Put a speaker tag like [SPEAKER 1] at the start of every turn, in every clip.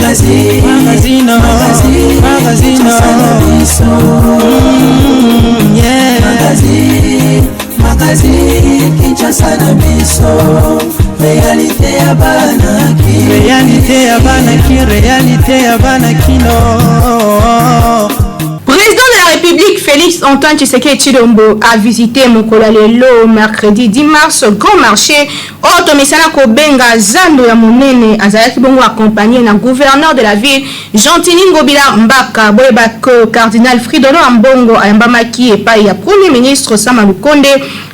[SPEAKER 1] Magazine, magazine, magazine, magazine, yeah. Magazine, magazine, Kinshasa na biso. Réalité ya bana ki. Réalité ya bana ki, réalité ya bana kino.
[SPEAKER 2] Président de la République Félix Antoine Tshisekedi Tshilombo a visité mokolo ya lelo mercredi 10 mars grand marché oyo tomesana kobenga zando ya monene. Azalaki bongo accompagné na gouverneur de la ville Gentiny Ngobila Mbaka. Boyeba que cardinal Fridolin Ambongo ayambamaki epai ya premier ministre Sama Lukonde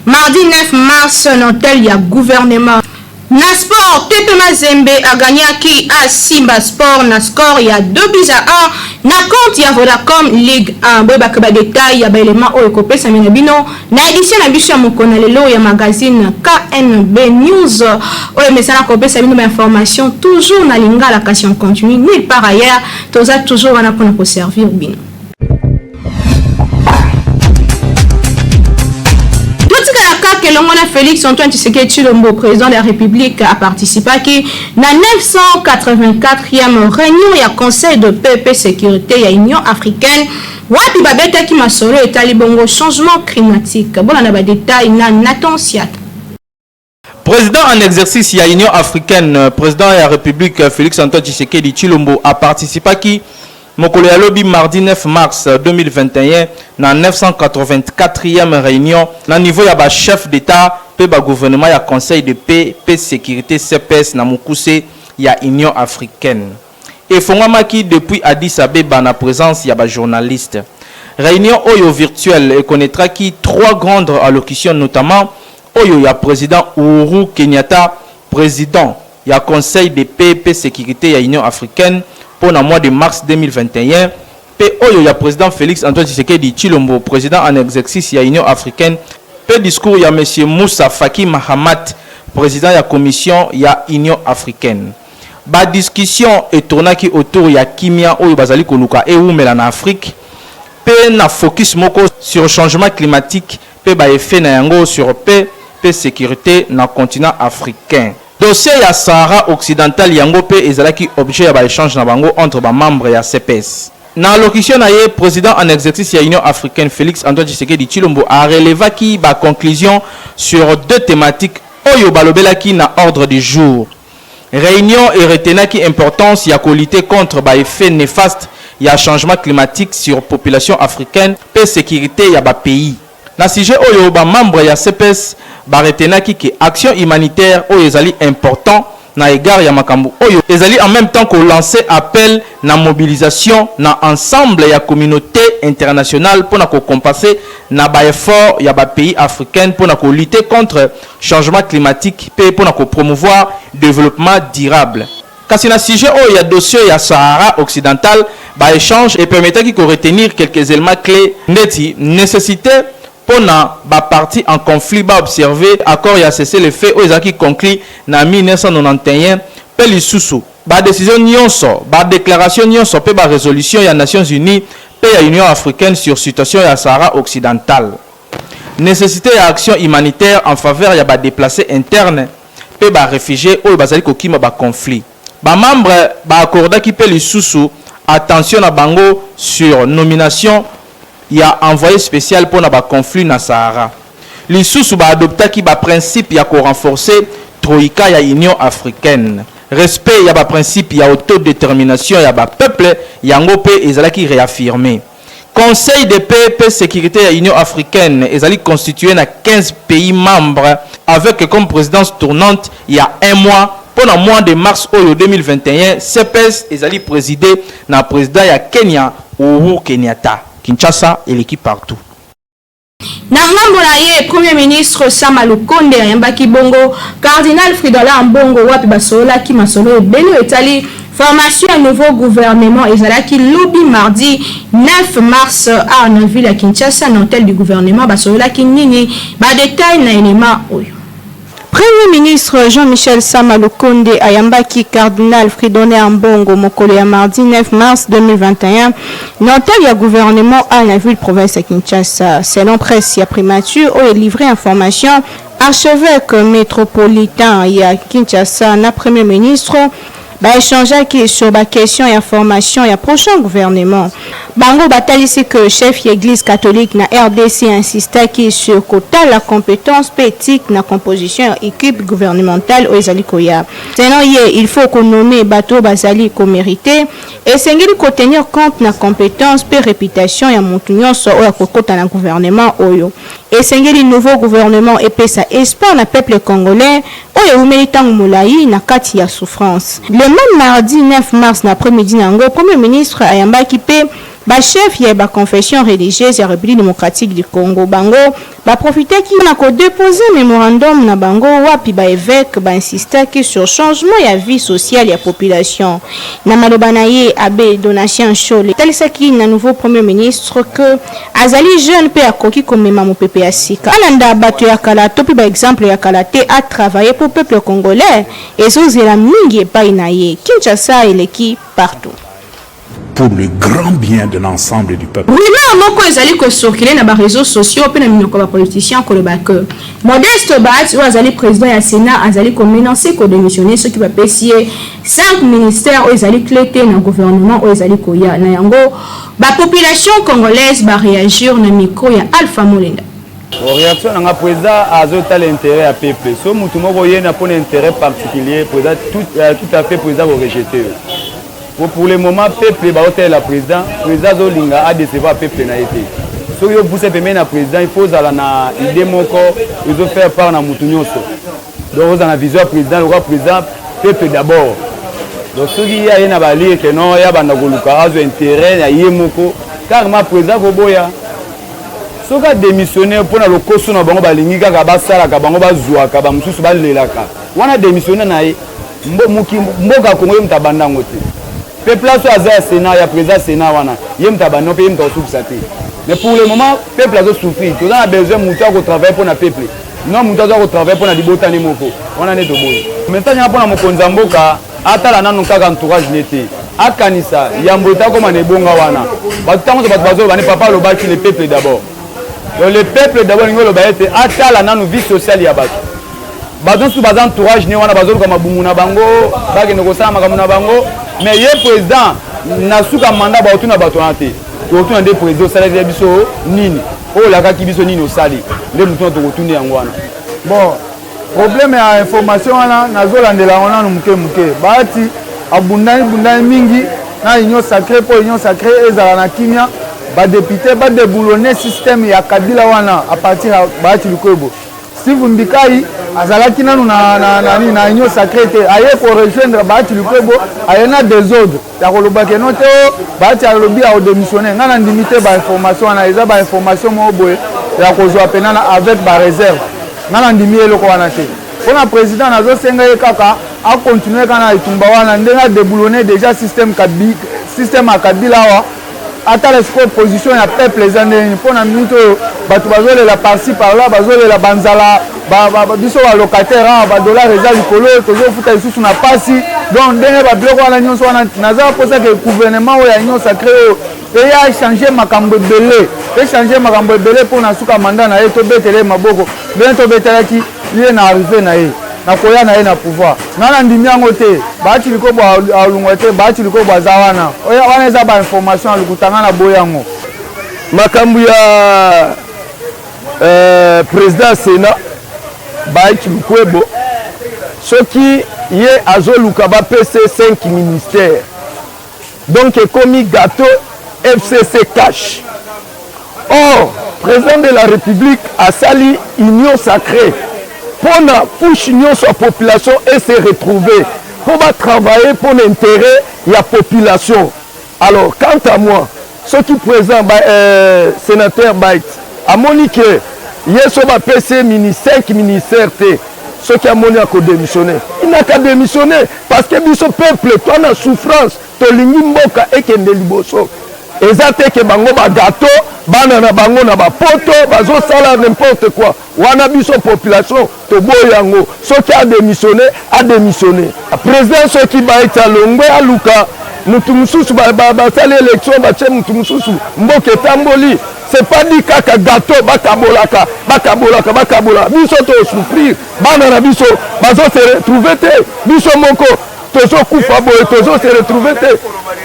[SPEAKER 2] mardi 9 mars na hôtel ya gouvernement. Na sport, TP Mazembe agagnaki a Simba Sport na score ya 2 buts à 1 na compte ya Vodacom Ligue 1. Boyebaka ba détail ya ba élément oyo ekopesami na bino na édition na biso ya mokolo na lelo ya magazine KNB News, oyo emesana kopesa bino ba information toujours na lingala, kasi en continu nulle part ailleurs. Toza toujours wana mpona koservir bino. Totikala kaka elongo na Félix Antoine Tshisekedi Tshilombo. Président de la République aparticipaki na 984e réunion ya Conseil de paix pe sécurité ya Union africaine, wapi babetaki masolo etali bongo changement climatique. Bolanda badétail na Nathan Siat.
[SPEAKER 3] Président en exercice ya Union africaine, président ya République Félix Antoine Tshisekedi Tshilombo aparticipaki mokolo ya lobi mardi 9 mars 2021 na 984e réunion na niveau ya bachef d'État mpe bagouvernement ya Conseil de paix mpe sécurité, CPS na mokuse, ya Union africaine. Efongwamaki depuis Addis Abeba na présence ya bajournaliste. Réunion oyo virtuelle ekonnaîtraki trois grandes allocutions, notamment oyo ya président Uhuru Kenyatta, président ya Conseil de paix mpe sécurité ya Union africaine mpo na mois de mars 2021, mpe oyo ya président Félix Antoine Tshisekedi Tshilombo, président en exercice ya Union africaine, mpe discours ya monsieur Moussa Faki Mahamat, président ya Commission ya Union africaine. Badiscussion etournaki autour ya kimia oyo bazali koluka ewumela na Afrique, mpe na focus moko sur changement climatique mpe baeffet na yango sur paix mpe sécurité na continent africain. Dossier ya Sahara occidental, yango mpe ezalaki objet ya baéchange na bango entre bamembre ya CPS. Na allocution na ye, président en exercice ya Union africaine Félix Antoine Tshisekedi Tshilombo arelevaki baconclusion sur deux thématiques oyo balobelaki na ordre du jour. Réunion eretenaki importance ya kolutter contre baeffet néfaste ya changement climatique sur population africaine mpe sécurité ya bapays. Na sujet oyo, bamembre ya CPS baretenaki ke action humanitaire oyo ezali important na égard ya makambo oyo ezali, en même temps kolancer appel na mobilisation na ensemble ya communauté internationale mpona kocompenser na baeffort ya bapays africaine mpona kolutter contre changement climatique mpe mpona kopromouvoir développement durable. Kasi na sujet oyo ya dossier ya Sahara occidental, baéchange epermettaki koretenir quelques éléments clés, ndeti nécessité mpona baparti en conflit baobserve accord ya cessez-le-feu oyo ezalaki conclu na 1991, mpe lisusu badécision nyonso, badéclaration nyonso mpe barésolution ya Nations unies mpe ya Union africaine sur situation ya Sahara occidental, nécessité ya action humanitaire en faveur ya badéplacé interne mpe baréfugié oyo bazali kokima baconflit. Bamembre baaccordaki mpe lisusu attention na bango sur nomination ya envoyé spécial mpona baconflit na Sahara. Lisusu baadoptaki baprincipe ya korenforcer troïka ya Union africaine. Respect ya baprincipe ya autodétermination ya bapeuple, yango mpe ezalaki réaffirmé. Conseil de paix mpe sécurité ya Union africaine ezali constitué na 15 pays membres, avec comme présidence tournante ya un mois. Mpo na mois de mars oyo 2021, CPS ezali présidé na président ya Kenya Uhuru Kenyatta. Kinshasa eleki partout.
[SPEAKER 2] Na ngambo na ye, premier ministre Sama Lukonde ayambaki bongo cardinal Fridolin Ambongo, wapi basololaki masolo ebele oyo etali formation ya nouveau gouvernement. Ezalaki lobi mardi 9 mars awa na ville ya Kinshasa, na hôtel du gouvernement. Basololaki nini? Badétail na elema oyo. Premier ministre Jean-Michel Sama Lukonde ayambaki cardinal Fridolin Ambongo mokolo ya mardi 9 mars 2021 na hôtel ya gouvernement a na ville province ya Kinshasa. Selon presse ya primature oyo livré information, archevêque métropolitain ya Kinshasa na premier ministre Ba echangeaki sur ba questions ya formation ya prochain gouvernement. Bango batalisi que chef ya eglise catholique na rdc insistaki sur kotala competence mpe ethique na composition ya equipe gouvernementale oyo ezali koya. Selon ye, il faut ko nommer bato oyo bazali ko meriter. Esengeli ko tenir compte na competence mpe reputation ya mutu nionso oyo akokota na gouvernement oyo. Esengeli nouveau gouvernement epesa espoir na peuple congolais oyo ewumeli tango molayi na kati ya souffrance. Le meme mardi 9 mars na après-midi na yango, Premier ministre ayambaki mpe ba chefs ya ba confessions religieuses ya Republique democratique du Congo. Bango ba profitaki na ko deposer memorandum na bango wapi ba eveques ba insistaki sur changement ya vie sociale ya population. Na maloba na ye, Abbe Donatien Nshole atalisaki na nouveau Premier ministre que Azali jeune pe akoki komema mupepe ya sika. Alanda batu ya kala to pe ba exemple ya kala te a travailler po peuple congolais ezo zela mingi epayi na ye. Kinshasa eleki partout.
[SPEAKER 4] Pour le grand bien de l'ensemble du peuple.
[SPEAKER 2] Rumeur moko ezali ko circuler na ba reseaux sociaux pe na minoko ya ba politiciens koloba que Modeste Bahati oyo azali president ya Senat azali ko menacer ko demissionner soki bapesi ye 5 ministères oyo ezali cle te na gouvernement oyo ezali koya. Na yango, Ba population congolaise ba reagir na micro ya Alpha Molenda.
[SPEAKER 5] Bon, réaction na nga président azotala intérêt ya peuple so mutu moko oye na mpona intérêt particulier président tout, euh, tout à fait président korejeter yo po pour le moment peuple baotalela président président azolinga adecevoir peuple na ye te soki opusa pembeni na président il faut ozala na idée moko ezofaire part na mutu nyonso Donc oza na vision ya président lokola président peuple d'abord. Donc soki ye aye na balire que non ye abanda koluka azwa intérêt ya ye moko carrément président koboya. Soki adémissionne mpo na lokoso na bango balingi kaka basalaka bango bazwaka bamosusu balelaka wana démissionne na ye mboka ya Congo ye moto abanda yango te. Mpe place oyo aza ya Sénat ya président Sénat wana ye moto abanda mpe ye moto akosukisa te. Mais pour le moment peuple azo souffrir toza na besoin moto akotravaille mpo na peuple. Non mutu aza ko travailler pona libota ne moko wana nde toboyi. Message nga pona mokonzi ya mboka atala nanu kaka entourage ne te akanisa yambo ete akoma na ebonga wana bato ntango nyonso bato bazoloba ne papa alobaki le peuple d'abord donc le peuple d'abord elingi oloba ete atala nanu vie sociale ya bato bato nyonso baza entourage ne wana bazoluka mabumu na bango bakende kosala makambo na bango mais ye président na suka mandat baotuna bato wana te tokotuna nde président osalaki biso nini Oyo olakaki biso nini osali nde motuna tokotuni yango wana.
[SPEAKER 6] Bon, problème ya information wana nazolandela yango nanu moke moke. Bahati abundani bundani mingi na union sacrée mpo union sacrée ezala na kimia, ba députés ba déboulonner système ya Kabila wana à partir ya Bahati Lukwebo. Steve Mbikayi azalaki nanu na, na, na, na, na union sacrée te, aye ko rejoindre Bahati Lukwebo, aye na desordre ya koloba ke no te o Bahati alobi akodemissionne. Ngai nandimi te ba information wana, eza ba information moko boye ya kozwa pena na avec ba reserve. Ngai nandimi eloko wana te. Pona president nazosenga ye kaka akontinue kaka na etumba wana ndenge adeboulonne deja système kabi, système ya Kabila awa atala sikoyo position ya peuple eza ndenge nini mpo na minute oyo bato bazolela par-ci par-là bazolela banzala ba, ba, ba, biso balocataire awa badollar eza likolo tozofuta lisusu na pasi donc ndenge babiloko wana nyonso wana naza mposa ke gouvernement oyo ya union sacré oyo eya echange makambo ebele echange makambo ebele mpo na suka manda na ye tobetele ye maboko ndenge tobetelaki ye na arrive na ye na koya na ye na pouvoir nga na ndimi yango te bahati likobo alungwa te bahati likobo aza wana wana eza ba information ya lokuta nga na boyi yango
[SPEAKER 7] makambo ya euh, président sénat bahati lukwebo soki ye azoluka bapese 5 ministère Donc ekomi gâteau FCC cash. Or président de la République asali union sacrée pona couche nyonso ya population e se retrouver po ba travailler pona intérêt ya population. Alors quant à moi soki président ba, euh, sénateur Bait amoni que ye so bapesi ye mini 5 ministère te soki amoni ako démissionner il n'a qu'à démissionner Parce que biso peuple toi na souffrance tolingi mboka ekende liboso eza te ke bango ba gâteau bana na bango na ba poto bazosala n'importe quoi wana biso population toboyi yango soki a démissionner a démissionner président soki baeti alongwe aluka mutu mosusu basali élection batie mutu mosusu mboka etamboli c'est pas dit kaka gâteau bakabolaka bakabolaka bakabolaka biso to souffrir bana na biso bazo se retrouver te biso moko. Tozokufa boye, tozo se retrouver te.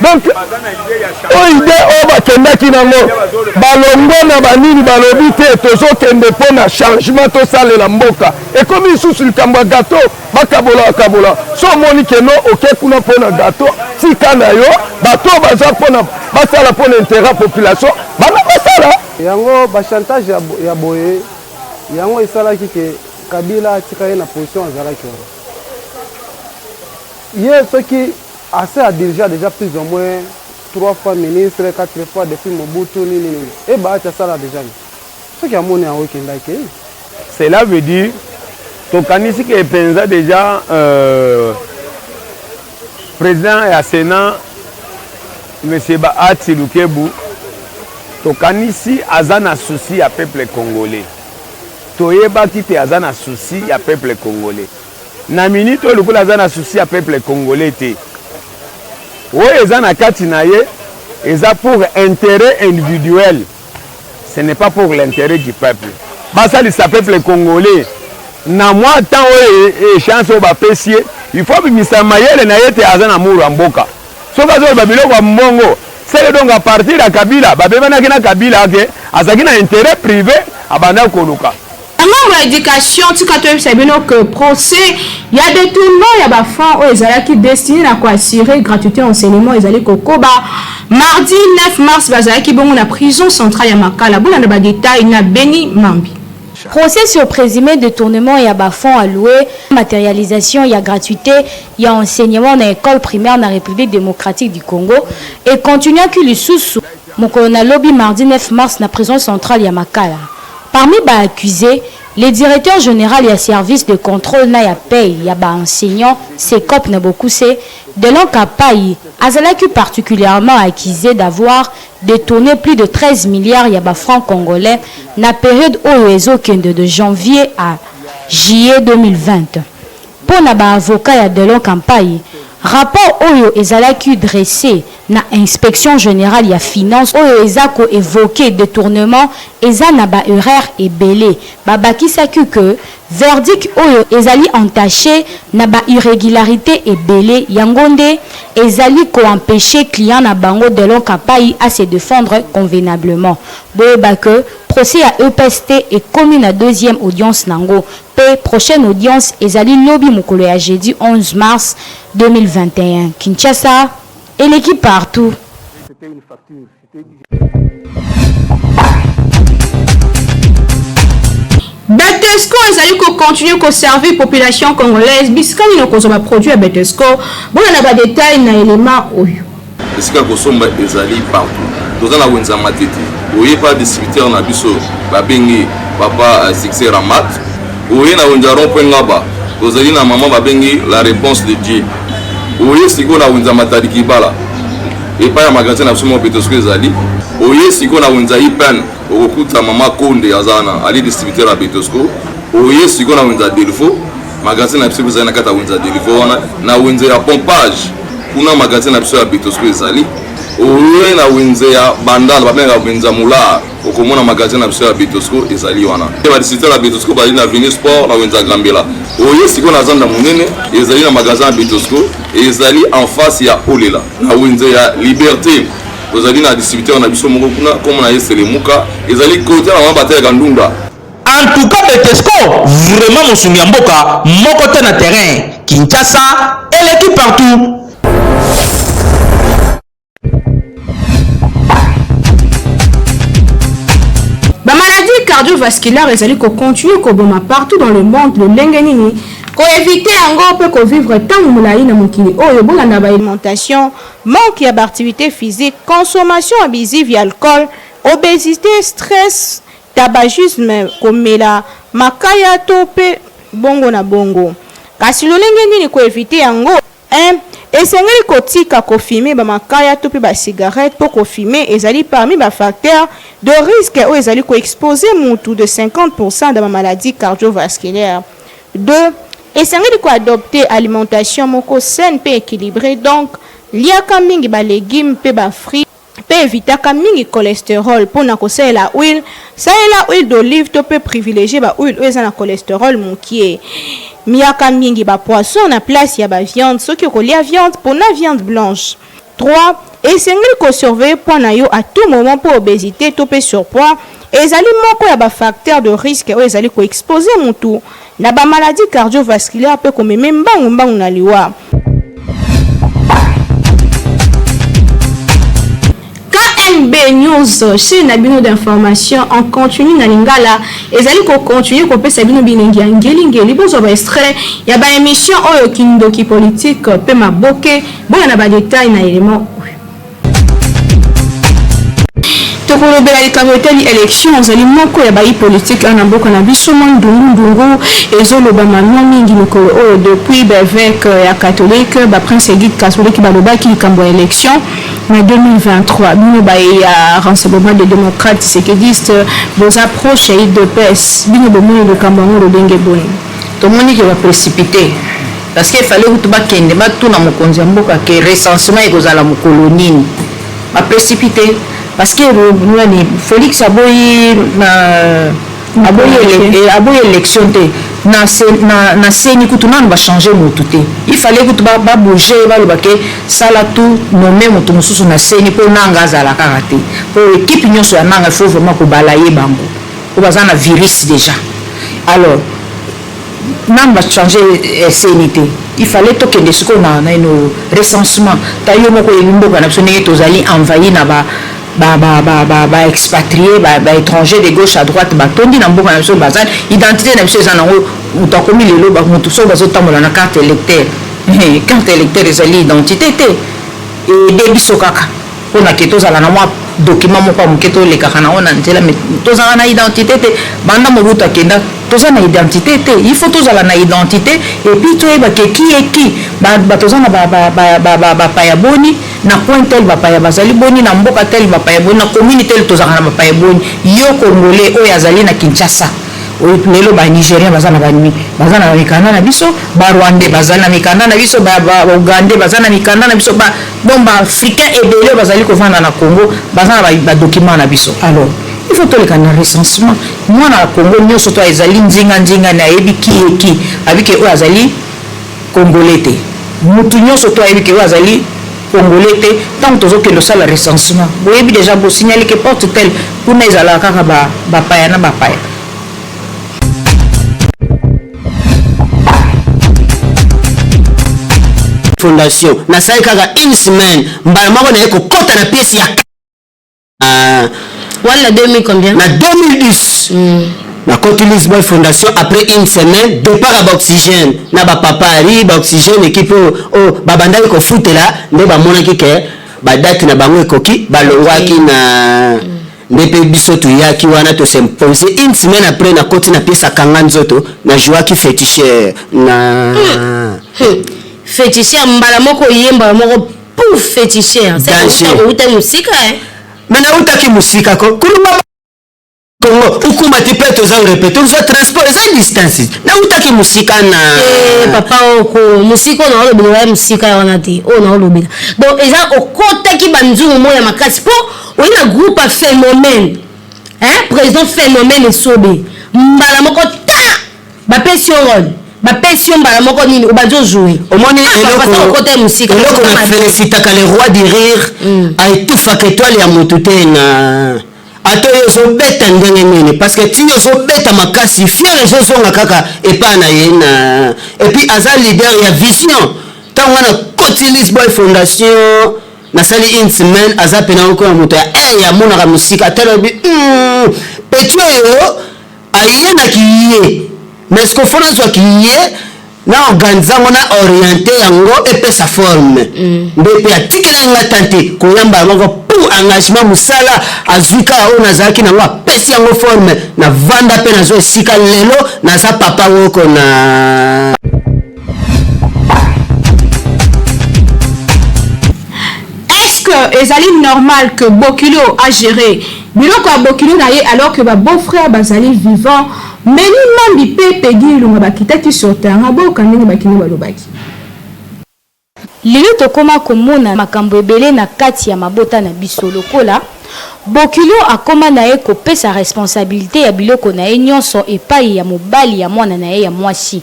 [SPEAKER 7] Donc oyo idee oyo bakendaki nango, balongwe na banini, balobi te tozokende mpo na changement, tosalela mboka. Ekomi lisusu likambo ya gateau, bakabola bakabola. So omoni keno oke kuna mpo na gateau, tika na yo bato oyo baza mpona basala mpo na intérêt ya population, bana basala
[SPEAKER 6] yango. Bachantage ya boye yango esalaki ke Kabila atika ye na position azalaki wana. Ye soki ase adirigea déjà plus ou moins trois fois ministre, quatre fois depuis Mobutu, nini nini, e Bahati asala déjà nini? Soki amoni yango ekendaki.
[SPEAKER 5] Cela veut dire tokanisi ke mpenza déjà président ya Sénat, monsieur Bahati Lukebu, tokanisi aza na souci ya peuple congolais. Toyebaki te aza na souci ya peuple congolais. Na minute oyo, lokola aza na souci ya peuple congolais te, oyo eza na kati na ye eza pour intérêt individuel, ce n'est pas pour l'intérêt du peuple. Basalisa peuple congolais na mwa temps oyo, échéance oyo bapesi ye. Il faut abimisa mayele na ye te aza na muru ya mboka. Soki azoloba biloko ya mbongo sele, donc à partir ya Kabila, babebanaki na Kabila ke azalaki na intérêt privé, abanda koluka.
[SPEAKER 2] Na ngambo ya éducation, tika toyebisa bino ke procès ya détournement ya bafonds oyo ezalaki destiné na koassurer gratuité enseignement ezali kokoba. Mardi 9 mars, bazalaki bongo na prison centrale ya Makala. Bolanda badétail na Beni Mambi.
[SPEAKER 8] Procès sur présumé détournement ya bafonds alloué matérialisation ya gratuité ya enseignement na école primaire na République démocratique du Congo et continuaki lisusu mokolo na lobi mardi 9 mars na prison centrale ya Makala. Parmi baaccusés, le directeur général ya service de contrôle na ya paye ya baenseignant SECOP na bokuse, Delon Kapai, azalaki particulièrement accusé d'avoir détourné plus de 13 milliards ya bafrancs congolais na période oyo ezokende de janvier à juillet 2020. Mpo na baavocat ya Delon Kampai, rapport oyo ezalaki dressé na Inspection générale ya finance oyo eza koévoquer détournement eza na baerreur ebele. Babakisaki ke verdict oyo ezali entaché na bairrégularité ebele, yango nde ezali koempêcher client na bango Delon Kapai à se défendre convenablement. Boyeba ke procès ya EPST ekomi na deuxième audience nango, mpe prochaine audience ezali lobi mokolo ya jeudi 11 mars 2021. Kinshasa eleki partout.
[SPEAKER 6] C'était une facture.
[SPEAKER 2] Betesco ezali kocontinuer koservir population congolaise. Bisika nini okozwa baproduit ya Betesco? Bolanda badétail na elema oyo.
[SPEAKER 9] Esika kosomba ezali partout. Toza na wenze ya Matete, oye pa distributeur na biso babengi papa Succès Ramat. Oye na wenze ya rond point Ngaba, tozali na mama babengi La Réponse de Dieu. Oye sikoyo na wenze ya Matadi Kibala, epai ya magasin na biso moko Betesco ezali. Oye sikoyo na wenze ya Ipen, okokuta mama Konde, aza wana, ali distributeur ya Betesco. Oye sikoyo na wenze ya Delvaux, magasin na biso ezali na kati ya wenze ya Delvaux wana. Na wenze ya Pompage kuna, magasin na biso ya Betesco ezali. Oye na wenze ya Bandala, babengaka wenze ya Molar, okomona magasin na biso ya Betesco ezali wana. Badistributeur ya Betesco bazali na Avenue Sport, na wenze ya Gambela. Oye sikoyo na zanda monene, ezali na magasin ya Betesco, ezali en face ya Olela. Na wenze ya Liberté, tozali na distributeur na biso moko kuna, kombo na ye Selemuka, ezali kote na mama batelaka ndunda.
[SPEAKER 3] En tout cas Betesco vraiment mosungi ya mboka moko te na terrain. Kinshasa eleki partout.
[SPEAKER 2] Bamaladie cardiovasculaire ezali kocontinuer koboma partout dans le monde. Lolenge nini koéviter yango mpe kovivre ntango molai na mokili oyo? Bolanda baalimentation, manque ya baactivité physique, consommation abusive ya alcool, obésité, stress, tabagisme, komela makaya to mpe bongo na bongo. Kasi lolenge nini koéviter yango? 1, esengeli kotika kofumer bamakaya to mpe basigarete, mpo kofumer ezali parmi bafacteur de risque oyo ezali koexposer mutu de 50 na bamaladie cardiovasculaire. 2, esengeli koadopter alimentation moko saine mpe équilibré, donc liaka mingi balégume mpe bafruit, mpe evitaka mingi cholestérol. Mpona kosalela huile, salela huile d'olive to mpe privilégie bahuile oyo eza na cholestérol mokie. Miaka mingi ba poissons na place ya ba viandes, soki okolia viande, pona viande blanche. 3, Esengeli ko surveiller poids na yo à tout moment mpo obesite to mpe surpoids ezali moko ya ba facteurs de risque oyo ezali ko exposer mutu na ba maladies cardiovasculaires mpe komeme mbangu mbangu na liwa. KNB News, chaine na bino d'information en continu na lingala, ezali ko continuer kopesa bino bilengi ya ngeli ngeli. Bozwa ba extrait ya ba emission oyo kindoki politique pe maboke, boya na ba details na element oyo. Tokolobela likambo etali election, ozali moko ya bayi politique awa na mboka na biso. Mwa ndungu ndungu ezolobama mwa mingi mikolo oyo depuis ba eveques ya catholique, ba princes et guides catholiques balobaki likambo ya election na 2023. Bino baye ya Rassemblement des democrates tshisekedistes boza proche ya udps, bino bomoni likambo yango lolenge boni?
[SPEAKER 10] Tomoni ke ba precipite parce que fallait kutu bakende batuna mokonzi ya mboka ke recensement ekozala mokolo nini. Ba precipite parce que nani Felix aboyi na aboyi aboyi election te na na na seni kutu nanu ba changer mutu te. Il fallait kutu ba ba bouger baloba ke sala tout nommer mutu mosusu na seni po Nanga azala kaka te. Po equipe nionso ya Nanga il faut vraiment ko balayer bango po baza na virus dejà. Alors nanu ba changer ceni te il fallait tokende sikoyo na naino recensement ta yo moko oyebi mboka na biso ndenge tozali envahi na ba ba ba ba ba ba expatrie ba, ba étranger de gauche à droite batondi na mboka na biso baza identité na biso eza nango moto akomi lelo moto soki bazotambola na carte électeur carte électeur ezali identité te ede biso kaka pona ke tozala na mwa document moko ya moke tolekaka na yango na nzela mais tozalaka na identité te banda Mobutu akenda toza na identité te il faut tozala na identité et puis toyeba ke qui est qui ba, ba toza na ba, ba, ba, ba, ba, bapaya boni na coin tel bapaya bazali boni na mboka tel bapaya boni na commune tel tozalaka na bapaya boni yo congolais oyo azali na Kinshasa Lelo ba Nigeriens baza na ba baza na mikanda na biso, ba Rwandais baza na mikanda na biso, ba ba Ougandais baza na mikanda na biso, ba donc ba Africains ebele oyo bazali kovanda na Congo baza na ba documents na biso. Alors il faut toleka na recensement. Mwana ya Congo nionso to ezali nzinga nzinga na ayebi qui est qui, ayebi ke oyo azali Congolais te. Mutu nionso to ayebi ke oyo azali Congolais te, tango tozo kende osala recensement, boyebi dejà bo signale ke porte tel kuna ezalaka kaka ba bapaya na bapaya.
[SPEAKER 11] Fondation nasali kaka une semaine mbala moko naye kokota na pièce ya
[SPEAKER 12] Wana na 2000 combien?
[SPEAKER 11] Na 2010. Nakoti Lisboy Fondation après une semaine départ ya ba oxygène na ba papa Ari ba oxygène equipe oyo oyo babandaki kofutela nde bamonaki ke ba date na bango ekoki balongwaki na nde mpe biso toyaki wana to s'imposer une semaine après nakoti na pièce akanga nzoto na jouaki féticheur na
[SPEAKER 12] Féticheur mbala moko oye mbala moko Pouf feticheur.
[SPEAKER 11] Danger.
[SPEAKER 12] Owutaki mosika eh.
[SPEAKER 11] Mais nawutaki mosika ko kuluma Congo ukuma ti pe toza répéter ozwa transport eza distance nawutaki mosika na
[SPEAKER 12] Eh papa oko mosika oyo naolobela ya mosika ya wana te oyo naolobela donc eza okotaki banzungu moko ya makasi mpo oye na groupe ya phénomène hein président phénomène esobe mbala moko ta Bapesi yo role, bapesi yo mbala moko nini, obandi o jouer.
[SPEAKER 11] Omoni
[SPEAKER 12] Ah, papa,
[SPEAKER 11] eloko
[SPEAKER 12] soki okota ye mosika,
[SPEAKER 11] eloko
[SPEAKER 12] okota
[SPEAKER 11] na
[SPEAKER 12] mabe.
[SPEAKER 11] felicitaka le roi du rire a etouffaka etoile ya mutu te na ata oyo ozobeta ndenge nini parce que ti ozobeta makasi fiere ezozonga kaka epai na ye na et puis aza leader ya vision ntango nga nakoti Lisboy Fondation nasali une semaine aza pena lokola moto ya eh amonaka mosika atala lobi hmm, petit oyo Aye na ki ye mais sikoyo faut nazwa ki ye na organise yango na oriente yango epesa forme nde pe atikelaki nga temps te koya mbala moko pou engagement musala azwi kaka oyo nazalaki nango apesi yango forme na vanda pe nazwa esika lelo naza papa woko na
[SPEAKER 2] Est-ce que ezali normal que bokilo a gerer biloko ya bokilo na ye alors que ba beau frère bazali vivant? Melly Mambi pe Peggy Ilunga bakitaki sur terrain boyoka ndenge ba kinois balobaki.
[SPEAKER 8] Lelo tokoma komona makambo ebele na kati ya mabota na biso lokola, bokilo akoma na ye kopesa responsabilite ya biloko na ye nionso epayi ya mobali ya mwana na ye ya mwasi.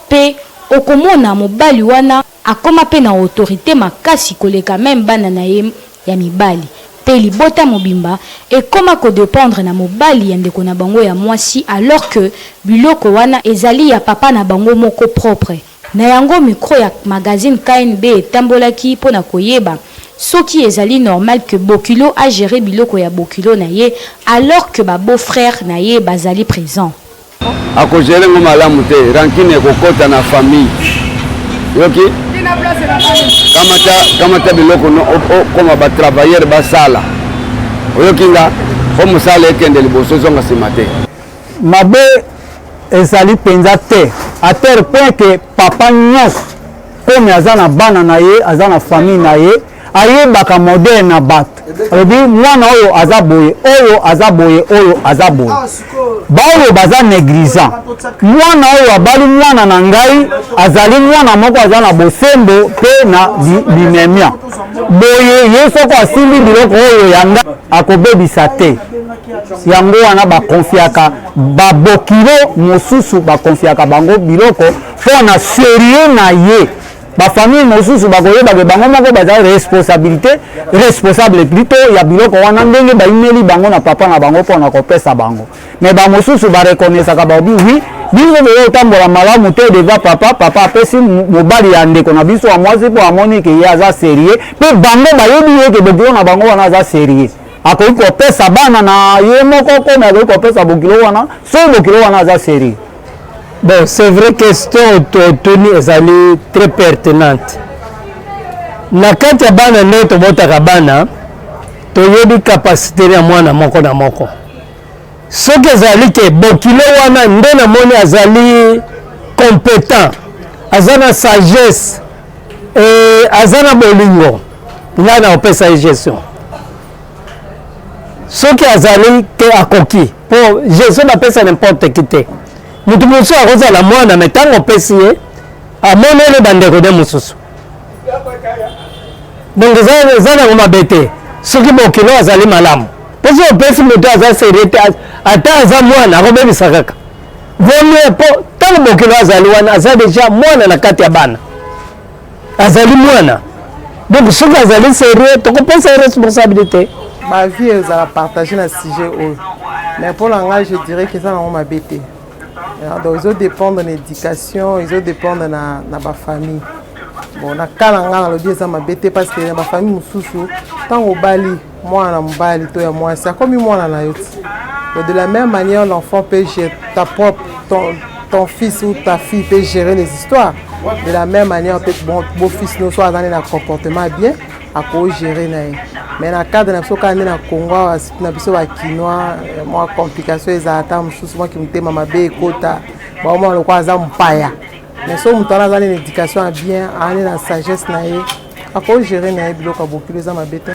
[SPEAKER 8] Pe okomona mobali wana akoma pe na autorite makasi koleka meme bana na ye ya mibali pe libota mobimba ekoma ko dependre na mobali ya ndeko na bango ya mwasi alors que biloko wana ezali ya papa na bango moko propre. Na yango micro ya magazine KNB etambolaki mpo na koyeba soki ezali normal que bokilo a gerer biloko ya bokilo na ye alors que ba beaux frères na ye bazali presents.
[SPEAKER 7] Ako gerer ngo malamu te rancune ekokota na famille yoki kamata kamata biloko no okoma ba travailleur basala oyoki nga po mosala ekende liboso ezonga nsima te.
[SPEAKER 6] Mabe ezali mpenza te à tel point que papa nyonso comme aza na bana na ye aza na famille na ye ayebaka modele na bato alobi mwana oyo aza boye oyo aza boye oyo aza boye baoyo baza negligent mwana oyo abali mwana na ngai azali mwana moko aza na bosembo mpe na limemia boye ye soko asimbi biloko oyo ya ngai akobebisa te yango wana bakonfiaka babokilo mosusu bakonfiaka bango biloko mpo na serie na ye Ba famille mosusu bakoyeba ke bango moko baza responsabilité responsable plutôt ya biloko wana ndenge bayimeli bango na papa na bango mpo na kopesa bango mais ba mosusu ba reconnaissaka baobi oui biso toza kotambola malamu te devant papa papa apesi mobali ya ndeko na biso ya mwasi mpo amoni ke ye aza serieux mpe bango bayebi ye ke bokilo na bango wana aza serieux akoki kopesa bana na ye moko kome akoki kopesa bokilo wana soki bokilo wana aza serieux
[SPEAKER 13] Bon, c'est vrai question otuni ezali très pertinente. Na kati ya bana ndenge tobotaka bana, toyebi capacité ya mwana moko na moko. Soki ezali ke bokilo wana nde namoni azali compétent, aza na sagesse, eh, aza na bolingo, ngai nakopesa ye gestion. Soki azali te akoki po gestion bapesa n'importe qui te. Moto mosusu akozala mwana me ntango opesi ye amoneli bandeko nde mosusu. Donc eza nango mabe te soki bokilo azali malamu. Po soki opesi moto aza serie te ata aza mwana akobebisa kaka. Vaut mieux po ntango bokilo azali wana aza deja mwana na kati ya bana. Azali mwana donc soki azali serieux tokopesa ye responsabilité.
[SPEAKER 14] Ba vie ezala partage na sujet oyo mais mpo na ngai je dirais que eza nango mabe te donc ezo dépendre na éducation ezo dépendre na, na bafamille bon na cas na ngai nalobi eza mabe te parce que na bafamille mosusu ntango obali mwana na mobali to ya mwasi akomi mwana na yo ti de la même manière l'enfant peut gérer ta propre ton, ton fils ou ta fille peut gérer les histoires de la même manière peut bon beau fils no so aza nde na comportement bien akogérer na ye mais na cadre na biso kaka nde na congo awa na biso bakinois euh, mwa complication ezala ata mosusu mwa kimotema mabe ekota baomona lokola aza mopaya mais so moto wana aza nde na éducation ya bien aza nde na sagesse na ye akogérer na ye biloko ya bokilo eza mabe te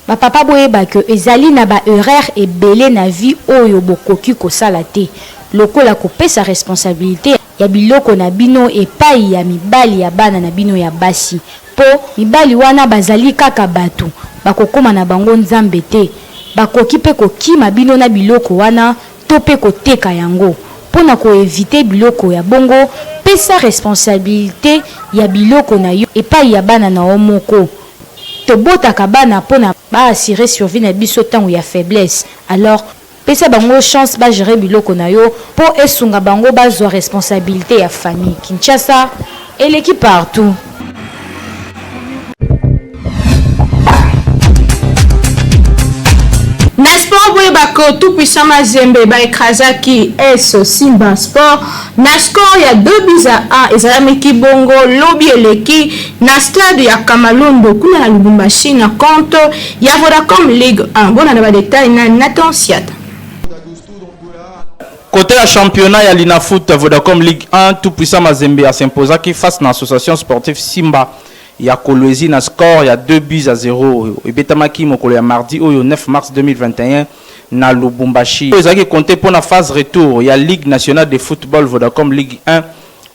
[SPEAKER 8] Ba papa boyeba que ezali na ba erreurs ebele na vie oyo bokoki kosala te lokola kopesa responsabilite ya biloko na bino epayi ya mibali ya bana na bino ya basi po mibali wana bazali kaka batu bakokoma na bango nzambe te bakoki pe kokima bino na biloko wana to pe koteka yango pona ko eviter biloko ya bongo pesa responsabilite ya biloko na yo epayi ya bana na yo moko Tobotaka bana pona ba assurer survie na biso tango ya faiblesse alors pesa bango chance ba gerer biloko na yo po esunga bango bazua responsabilite ya famille. Kinshasa eleki partout.
[SPEAKER 2] Na sport boyeba ko tout puissant Mazembe ba ecrasaki AS Simba Sport na score ya 2 buts à 1 ezalamiki bongo lobi eleki na stade ya Kamalondo kuna na Lubumbashi na compte ya Vodacom Ligue 1. Bolanda ba details na Nathan Siata.
[SPEAKER 3] Cote ya championnat ya Linafoot Vodacom Ligue 1, tout puissant Mazembe a s'imposaki face na association sportive Simba ya Kolwezi na score ya 2 buts à 0. Ebetamaki mokolo ya mardi oyo 9 mars 2021 na Lubumbashi. Oyo ezalaki compter mpo na phase retour ya Ligue nationale de football Vodacom Ligue 1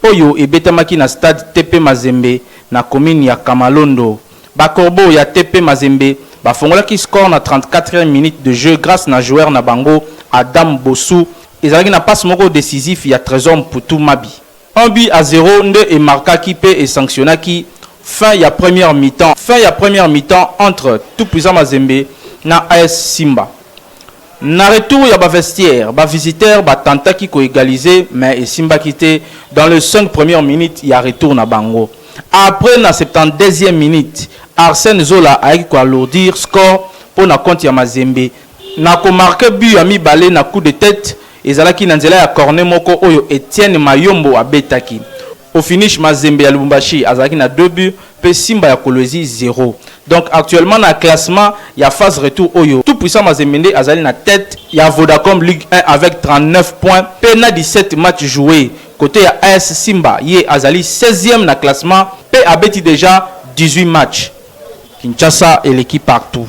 [SPEAKER 3] oyo ebetamaki na stade TP Mazembe na commune ya Kamalondo. Ba Corbeaux ya TP Mazembe bafongolaki score na 34 ème minute de jeu grace na joueur na bango Adam Bossou. Ezalaki na passe moko decisif ya Tresor Mputu Mabi. 1 but à 0 nde e marquaki mpe e sanctionnaki fin ya première mi-temps fin ya première mi-temps entre Tout Puissant Mazembe na AS Simba. Na retour ya ba vestiaires, ba visiteurs ba tentaki ko egaliser mais esimbaki te dans les 5 premières minutes ya retour na bango. Après na 72e minute, Arsène Zola ayaki ko alourdir score mpo na compte ya Mazembe na ko marquer but ya mibale na coup de tete Ezalaki na nzela ya corner moko oyo Etienne Mayombo abetaki. Au finish, Mazembe ya Lubumbashi azalaki na deux buts mpe Simba ya Kolwezi zero. Donc actuellement na classement ya phase retour oyo, Tout Puissant Mazembe nde azali na tete ya Vodacom Ligue 1 avec 39 points mpe na 17 matchs joues. Cote ya AS Simba, ye azali 16e na classement mpe abeti dejà 18 matchs. Kinshasa eleki partout.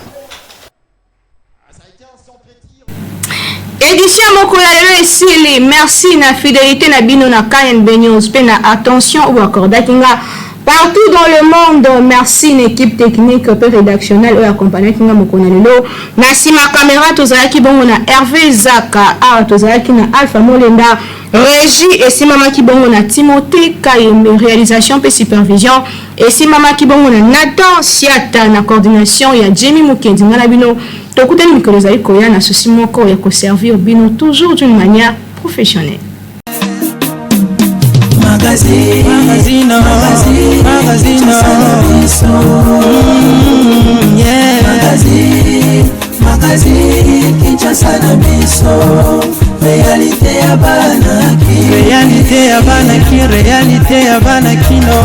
[SPEAKER 2] Edition moko ya lelo esili. Merci na fidelité na bino na KNB News pe na attention oyo accordaki nga partout dans le monde. Merci na équipe technique pe rédactionnelle oyo accompagnaki nga mokolo na lelo. Na nsima caméra tozalaki bongo na Hervé Zaka, awa tozalaki na Alpha Molenda, régie esimamaki bongo na Timothée Kayembe, réalisation pe supervision Esimbamaki bongo na Nathan Siata na coordination ya Jimmy Mukendi. Nga na bino tokutani mikolo ezali koya na souci moko ya ko servir bino toujours d'une manière professionnelle.
[SPEAKER 1] Magazine, magazine, magazine, magazine, yeah. Magazine, magazine, Kinshasa na biso, réalité ya bana ki, réalité ya bana ki, réalité ya bana kino.